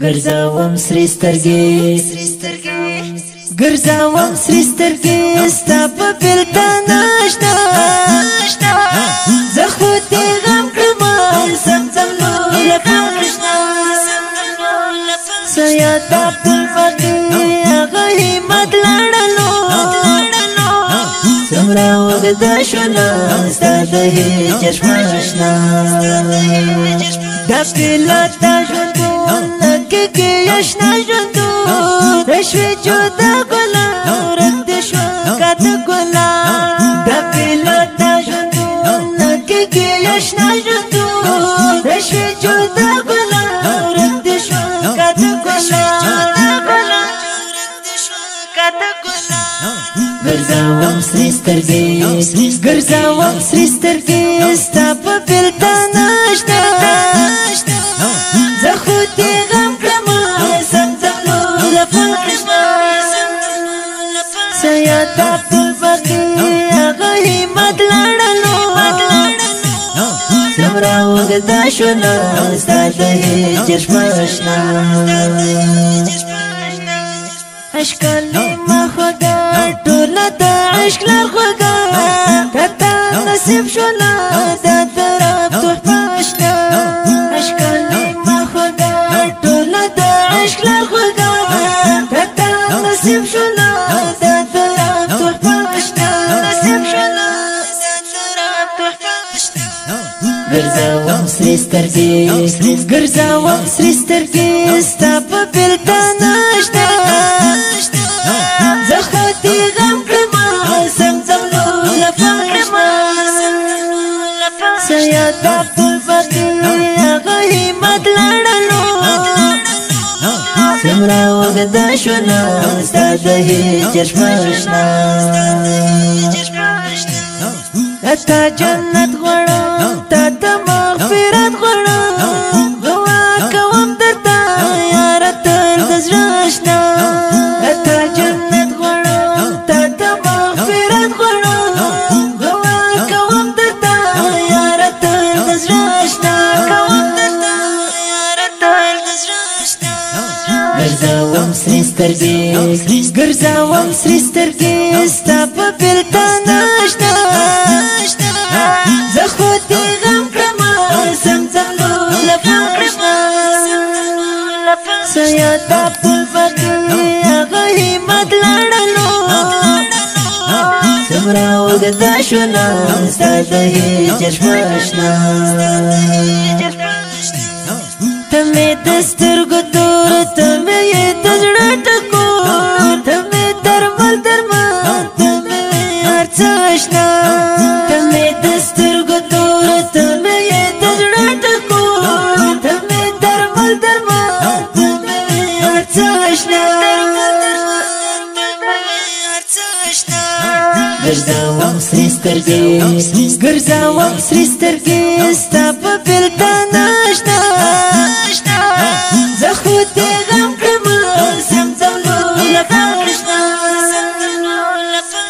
ګرځوم سرې سترګې، ګرځوم سرې سترګې، ستا په بېلتانه اشنا. زه خو دې غم کړم زمزم لویه پاشنا. سید عبدالباقي هغه همت لړلو، څومره اوږده شوله ستا د هجر شپه اشنا. دا پیله د ژوندون کېږي اشنا ژوندون، شوې جدا ګله ورک دې شو کاته ګله. دا پیله د ژوندون کېږي اشنا ژوندون، شوې جدا ګله ورک دې شو کاته ګله. ګرځوم سرې سترګې، ګرځوم سرې سترګې، ستا په بېلتانه اشنا. زه خو دې غم کړم زمزم لویه پاشنا. سید عبدالباقي هغه همت لړلو، څومره اوږده شوله ستا د هجر شپه اشنا. اشکالي ما خوږه ټوله د عشق لار خوږه، که نصیب شوله د درب تحفه اشنا. اشکالي ما خوږه ټوله د عشق لار خوږه، که نصیب شوله د درب تحفه اشنا. نصیب شوله د درب تحفه اشنا. ګرځوم سرې سترګې، ګرځوم سرې سترګې، ستا په بېلتانه اشنا. زه خو دې غم کړم زمزم لویه پاشنا. سید عبدالباقي هغه همت لړلو، څومره اوږده شوله ستا د هجر شپه اشنا. تا جنت غواړم، تا ته مغفرت غواړم، دعا کوم درته یاره تل د زړه اشنا. تا جنت غواړم، تا ته مغفرت غواړم، دعا کوم درته یاره تل د زړه اشنا. کوم درته یاره تل د زړه اشنا. ګرځوم سرې سترګې، ګرځوم سرې سترګې، ستا په بېلتانه اشنا. زه خو دې غم کړم زمزم لویه پاشنا. سید عبدالباقي هغه همت لړلو، څومره اوږده شوله ستا د هجر شپه اشنا. ته مې د سترګو تور، ته مې یې د زړه ټکور، ته مې درمل درمان، ته مې هر څه اشنا. ته مې د سترګو تور، ته مې یې د زړه ټکور، ته مې درمل درمان، ته مې هر څه اشنا. ګرځوم سرې سترګې، ګرځوم سرې سترګې، ستا په بېلتانه اشنا. زه خو دې غم کړم زمزم لویه پاشنا.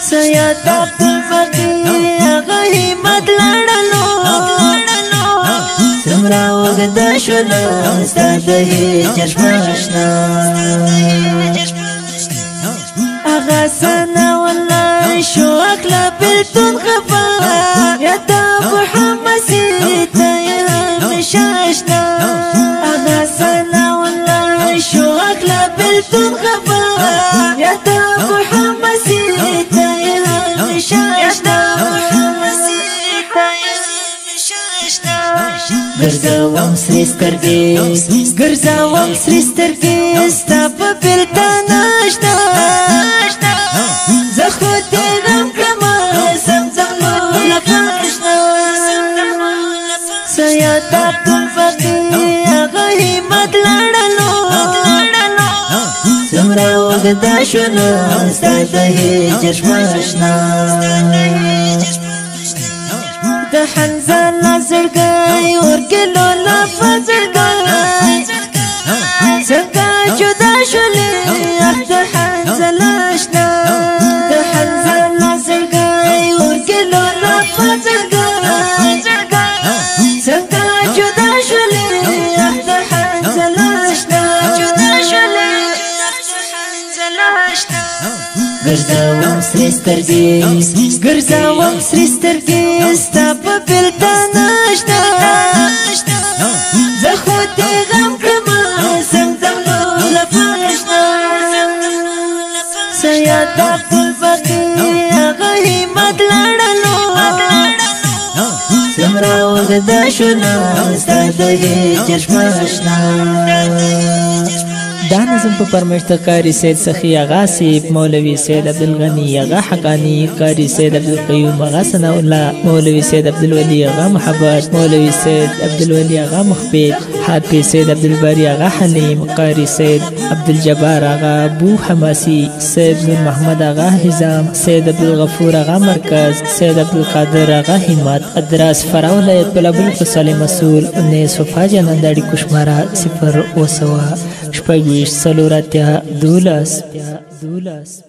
سید عبدالباقي هغه همت لړلو، څومره اوږده شوله ستا د هجر شپه اشنا. هغه ثنا والله شو اخله بېلتون خفه، یا د محمد ته یې همېشه اشنا. هغه ثنا والله شو اخله بېلتون خفه، یا د محمد ته یې همېشه اشنا. ګرځوم سرې سترګې، ګرځوم سرې سترګې، ستا په بېلتانه اشنا. زه خو دې غم کړم زمزم لویه پاشنا. سید عبدالباقي هغه همت لړلو، څومره اوږده شوله ستا د هجر شپه اشنا. د حنظله زړګی ورکلو لفه زړګی، څنګه جدا شولې د حنظله اشنا. د حنظله زړګی ورکلو لفه زړګی، څنګه جدا شولې د حنظله اشنا. ګرځوم سرې سترګې، ګرځوم سرې سترګې ستا په بېلتانه آشنا. زه خو دې غم کړمه څنګه لفا آشنا. سید عبدالباقي هغه همت لړلو، څومره اوږده شوله ستا د هجر شپه آشنا. دا نظم په فرمایش د قاري سید سخي آغا صیب، مولوي سید عبدالغني آغا حقاني، قاري سید عبدالقیوم آغا ثناء الله، مولوي سید عبدالولي آغا محبت، مولوي سید عبدالولي آغا مخبت، حافظ سید عبدالباري آغا حلیم، قاري سید عبدالجبار آغا ابو حماسي، سید نور محمد آغا حزام، سید عبدالغفور آغا مرکز، سید عبدالقادر آغا همت. ادرس فراه ولایت، بلابل په مسول 19 وفا جانان. د اړیکو شمېره 0 7 26 84 12.